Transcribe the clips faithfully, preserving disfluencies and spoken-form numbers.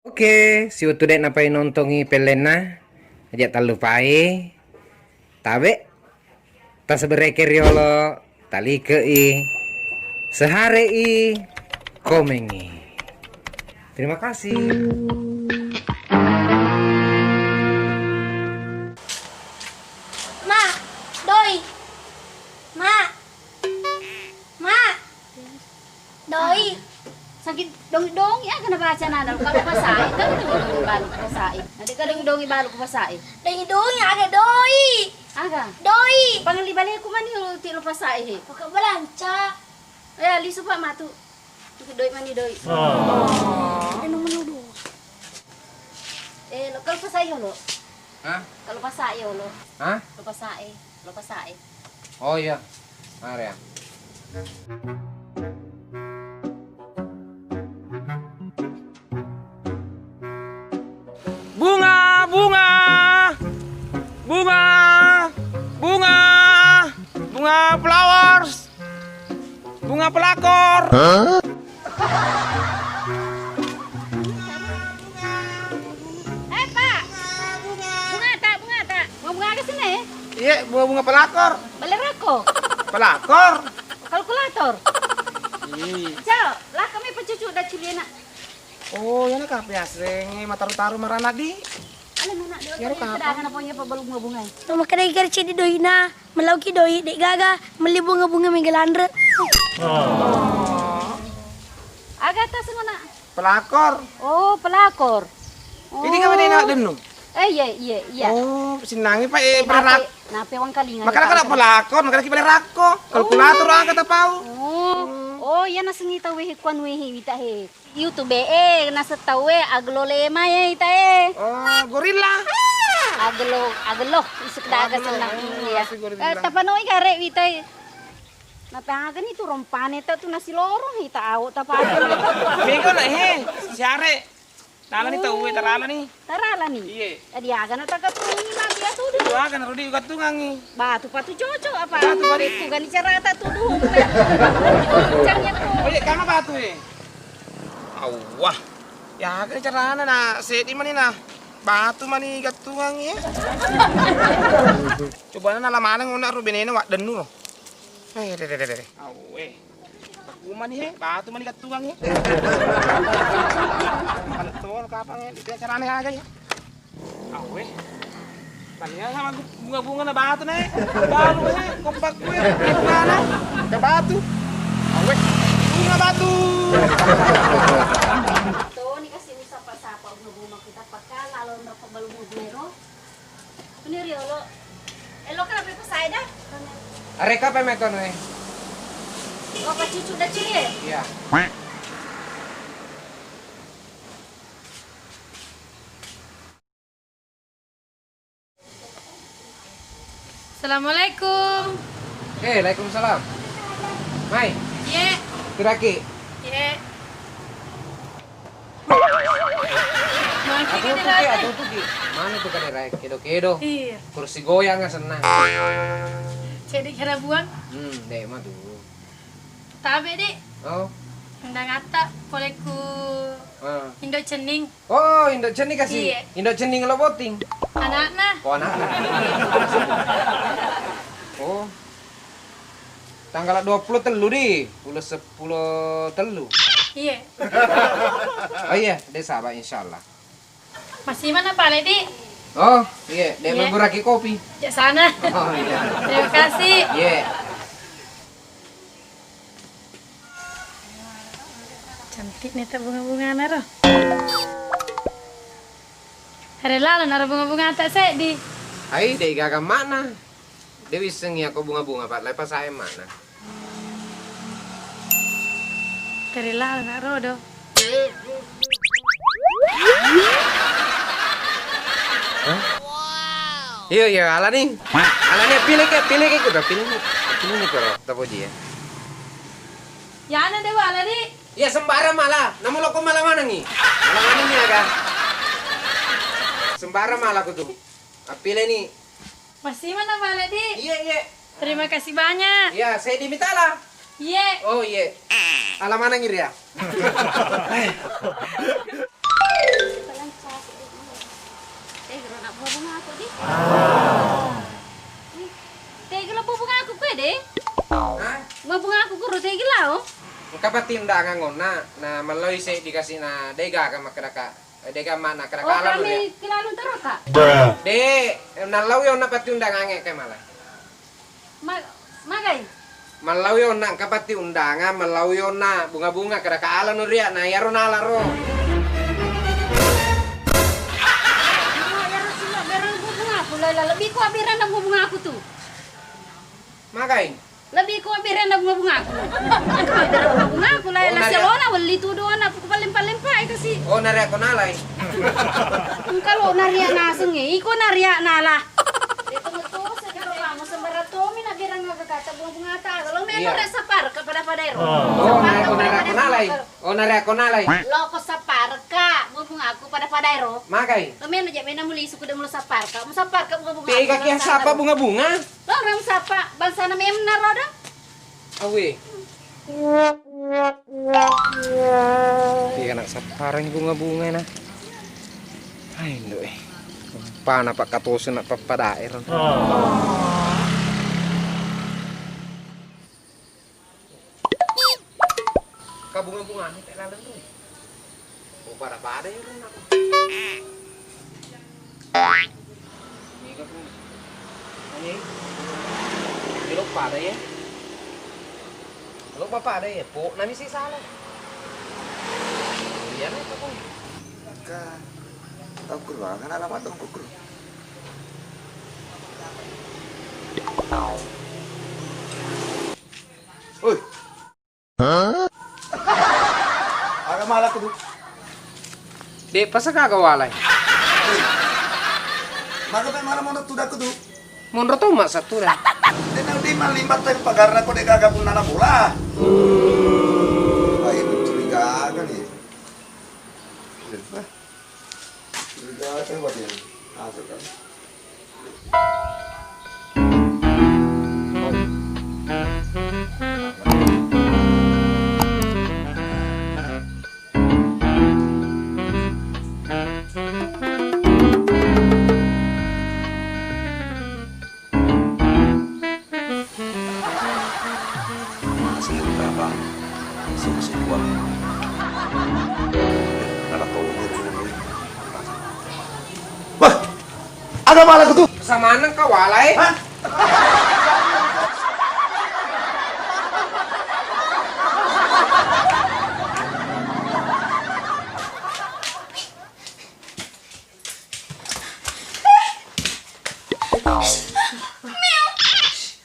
Oke, siwettu de' napai nontongi pellenna, aja' tallupai tabe', tasubscribe riolo, talikei, seharei, komengi. Terima kasih. Ma, doi. Ma. Ma. Doi. Saki dongi-dongi aga nabaca nana, kalau pasai, kan dongi-dongi balu pasai. Nanti ka dongi-dongi balu pasai. Dongi-dongi aga doi. Aga? Doi. Pangelli baleku mani ti lo pasai he. Paka balanca. Eh, lisu pa matu. Itu doi mani doi. Oh. Ada nomor dua. Eh, lo kalau pasai lo. Hah? Kalau pasai lo. Hah? Lo pasai, lo pasai. Oh iya. Mari ya. Bunga, bunga, bunga, bunga, bunga flowers, bunga pelakor. Eh, Pak. Bunga tak, bunga tak. Mau bunga ke sini? Iya, bunga-bunga pelakor. Balik rako. Pelakor. Kalkulator. Iya. Jao, lah kami pecucu dah culiana. Oh, iyana kape aseng, eh, mataru-taru marana di. Ale mana dia. Iyaro kan kapang. Kada kana punya pebelum bunga. Rumah kedai kerja di doina, melauki doi, dek gaga, meli bunga-bunga mega lanre. Oh. Aga tas mana? Pelakor. Oh, pelakor. Ini kan mana enak dennu? Eh, iya, iya, iya. Oh, senangi Pak, eh, eh, nape, nape wangkalinga. Makanya kada pelakor, makanya kita beli rako. Kalkulator aga tapau. Oh. Hmm. Oh, iya nasengi tau wehe kuan wehe wita he. YouTube e, naseng tauwe agelo lema ya ita e. Oh, gorilla. Agelo, agelo, isuk daga senang. Iya. Gorilla. Eh, tapanoi gare wita e. Napagani tu rompane ta tu nasilorong ita au tapake. Mega na he, siare. Nalani tauwe taralani. Taralani. Iye. Adi aga na tagattungi mabia tudu. Aga na rudi gattungangi. Batu patu cocok apa? Batu patu. Ku gani carata tudu. Kencangnya tu. Oh iya, kama batu e. Awwah. Ya, aga carana na seddi mani na batu mani gattungangi. Cobana nala maneng ona ro benena waddennu ro. Eh, de, de, de, de. Awwe. Takuma ni he, batu mani gattungang he. Kalau tol kapang he, dia carane aga ya. Awwe. Tania sama bunga-bunga na batu ne. Baru he, kompak gue, bunga na. Ke batu. Awwe. Bunga batu. Toni kasih usapa-sapa bunga-bunga kita pakai lalu ndak balu bunga. Ini riolo. Elo kan apa saya dah? Areka apa metode? Lo apa cucu dah cili ya? Iya. Assalamualaikum. Eh, waalaikumsalam. Mai. Ye. Turaki. Ye. Maki atutuki, atutuki. Mana tu kadera kedo-kedo? Iya. Kursi goyang asenna. Cedde kira buang. Hmm, deh mah tuh. Tabe, Dik. Oh. Undang atta, koleku. Ah. Indo Cenning. Oh, Indo Cenning kasih. Iya. Indo Cenning lo boting. Anakna. Oh, anakna. Oh. Tanggal dua puluh tellu di, puluh sepuluh tellu. Iya. Oh iya, deh sabar insyaallah. Masih mana pale di? Oh, iya, deh. Iya. Mengguraki kopi. Ya sana. Oh iya. Terima kasih. Iya. Cantik nih tak bunga-bunga naro. Ada lalu naro bunga-bunga tak sedih. Ai, deh gaga mana? Dewi sengi aku bunga-bunga, Pak. Lepas saya mana? Teri lalo nak rodo. Hah? Iya, iya, alani. Alani, pilih ke, pilih ke, kita pilih ni. Pilih ni, koro. Tapoji ya. Ya, ana dewa alani. Iya, sembarang malah. Namu loko malah mana ni? Malah mana ni, aga? Sembarang malah aku tuh. Pilih ni. Masih mana balik di? Iya, iya. Terima kasih banyak. Iya, saya diminta lah. Iya. Oh, iya. Alamanna ngiri ya. Kapatti undangan onna, na melloi seddi kasi na dega ka makkedaka, dega mana kada Oh, kala kami nulia. Kilalung terus, Kak? De, nalloi onna patti undangan e ke malai. Ma-, magai? Mallau yonna engka patti undangan, mallau yonna bunga-bunga kada ka ala nuria na iyaro nala ro. Iyaro silo bereng bunga aku, lala lebih ku abbiranna bunga aku tu. Magai? Lebih ku abbiranna bunga-bunga aku. Aku abbiranna bunga aku, lala Oh, naria- selona welli tu dona aku paling-paling pae kasi. Oh, naria ko nalai. Engka lo naria naseng e, iko naria nala. Itu metu sejak kamu sembarang tomi nak bilang ngaga kata bunga-bunga ta. Lo melo Iya. rek sapar ka pada-pada ero. Oh, Sapar nare-, ka oh, nare-, pada-pada nalai. ero. Oh, nare-, nalai. Lo ko sapar ka bunga-bunga aku pada-pada ero. Magai? Lo melo je mena muli suku de mulo sapar ka. Mu sapar ka bunga-bunga Pega aku, kia rasa sapa ero. bunga-bunga? Lo orang sapa bangsa na mem na roda. Awe. Iya, nak sappareng bunga-bunga na. Hai, nduk, eh. Pana pak katosu nak pappada ero. Ka bunga-bunga ni tak laleng tu. Oh, pada-pada ya, Ron, aku. Ini ke, Ron? Ini. Ini lo pada ya. Lo bapak ada ya, Pok. Nami sih salah. Iya, nah, itu, Pok. Ka, tau ke ruangan alamat dong, Pok. Oi. Aga mala kudu. Dek, pasaka aga walai? Maga pe mala monro tuda kudu. Monro to mak satu dah. Dena di malimba te pagarna ko de gaga punna na bola. Wah, itu curiga aga ni. Curiga aga wah dia. Masuk kan. Masa berapa? Suku-sukuan. Ada tolong. Wah! Aga mala kutu? Samaneng ka walai. Hah? Miau.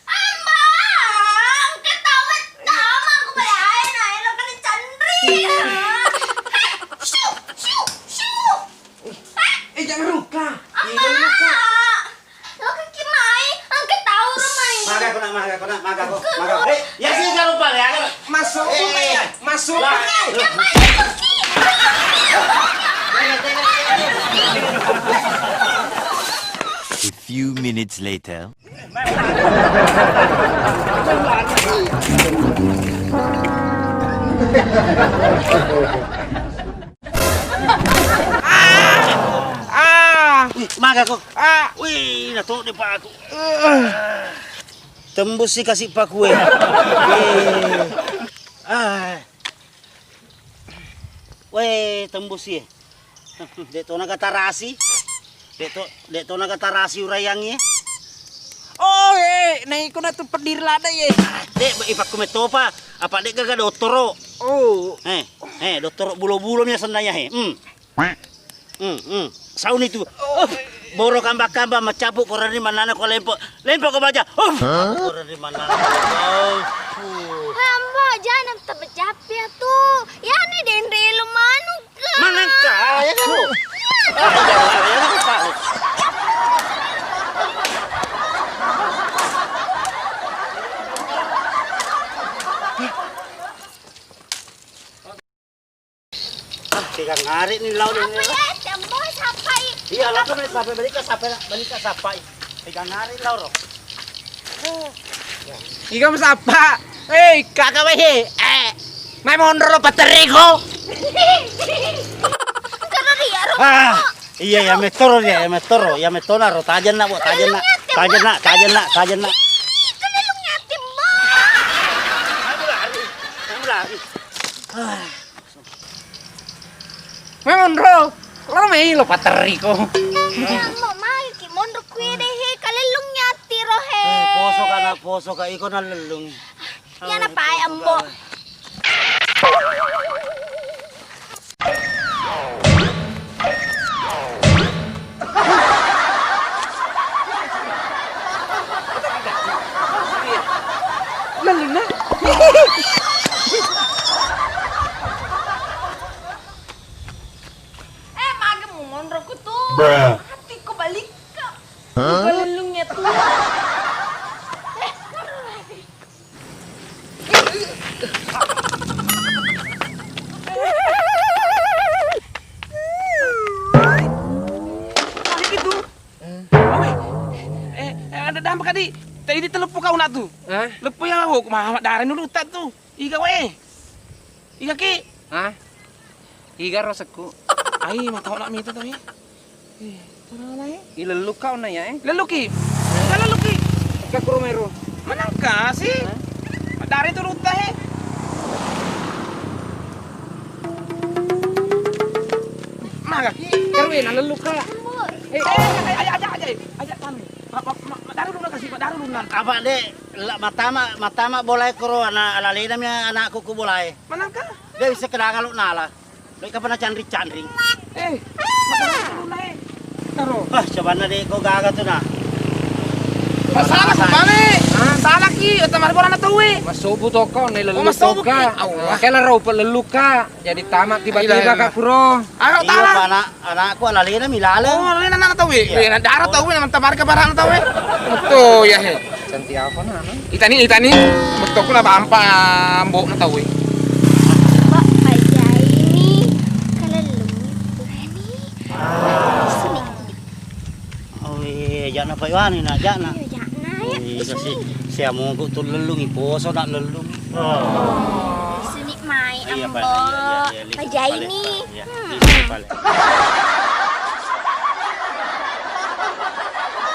Amang, ketawa-tawa aku pada air, nah, lo kena candri. Heh, syu, syu, syu. Eh, jangan luka. Apa? Iya, luka. Lo kaki mai, angkat tahu rumah ini. Maga ko nak, maga ko nak, maga ko, maga ko. Eh, ya sih, jangan lupa ya. Masuk, eh, eh, eh. Masuk. Lah, eh. Jangan, jangan, jangan. A few minutes later. Ah! Wih, maga ko. Ah! Wih, na to de pa aku. Tembus si kasih pakue. Wih. Ah. Weh, tembus ye. Dek to naga tarasi. Dek to, dek to naga tarasi urayang ye. Oh, eh, naiko na tu pediri lada ye. Dek, ipakku metopa. Apa dek gaga dottoro? Oh. Eh, eh, dottoro bulo-bulo mi asenna ya he. Hmm. Hmm, hmm. Sauni tu. Oh, boro kamba-kamba macapu koranni manana ko lempo. Lempo ko baja. Oh. Koranni manana. Oh. Hamba jangan tebecapi ya tu. Ya ni dendelo manuk. Manengka, ya kan? Ya kan, Pak? Ah, tiga hari ni lau ni. Apa ya, tembo sapai. Iya, lau tu sapai balik ke sapai, balik ke sapai. Tiga hari lau ro. Iga masappa? Hei, kaka wehe. Eh, mai monro lo pateriko. Karena dia ro. Ah, iya, ya metoro dia, ya metoro, ya metona ro tajenna, bo, tajenna. Tajenna, tajenna, tajenna. Ih, kan lu ngatim, Bang. Kamu lari, kamu lari. Memang ro, lo mei lo paterri ko. Eh, ambo, magi ki monro kuede he, kalellung nyati ro he. Eh, poso ka na, poso ka, iko na lellung. Iya na pae, ambo. Lellunna. Eh, magemu monroku tu. Bruh. Hatiku balikka. Hah? Lellungnya tu. Eh, Balik itu. Eh, eh, ada dampak kadi. Tadi di telepon kau nak tu. Hah? Lepo ya, oh, mama darah dulu tak tu. Iga wae. Iga ki. Hah? Iga rosekku. Ai, mau tahu nak mita tu ya. Eh, carana e. Ilellukka onna iya, eh? Lelluki. Iga lelluki. Ka kuro mero. Menangka sih. Hah? Dari tu rutta, eh. Magaki. Karwe na lellukka. Eh, eh, eh, aja, aja, aja, aja, tanu. Ma, ma, ma, ma, daru luna kasi, ma, daru luna. Apa, Dek? La, matama, matama bolae koro ana, alalena mi anakku ku bolae. Manangka? Dia bisa kedanga lu nala. Doi kapana canring-canring. Eh, masalah tu, Nai. Taro. Ah, cobanna, Dek, ko gaga tu, nah. Masalah ko bale. Hah? Salah ki, oto mari borana tauwe. Masobu toko, ne lellu. Oh, masobu ki. Toka. Awa. Makela rau pelelluka. Jadi tamat tiba-tiba, Kak Kuro. Ayo, iya, tala. Pak, anak, anakku alalena mi laleng. Oh, alalena anak tauwe. Iya. Iya, anak dara tauwe, nama tamari ke barang tauwe. Betul ya, he. Cantik apa, Nana? Itani, itani, mettoku na bampa ambo'na tauwe. Mbok pajaini kalellungngi purani. Sini. Oh, iya, ja'na paiwani na, ja'na. Iya, ja'na, ya. Oh, iya, kasi, siamuku tu lellungi, poso na lellung. Sini mai, iya, Ambo. Iya, iya, iya, iya, pajaini. Iya, iya, iya, iya.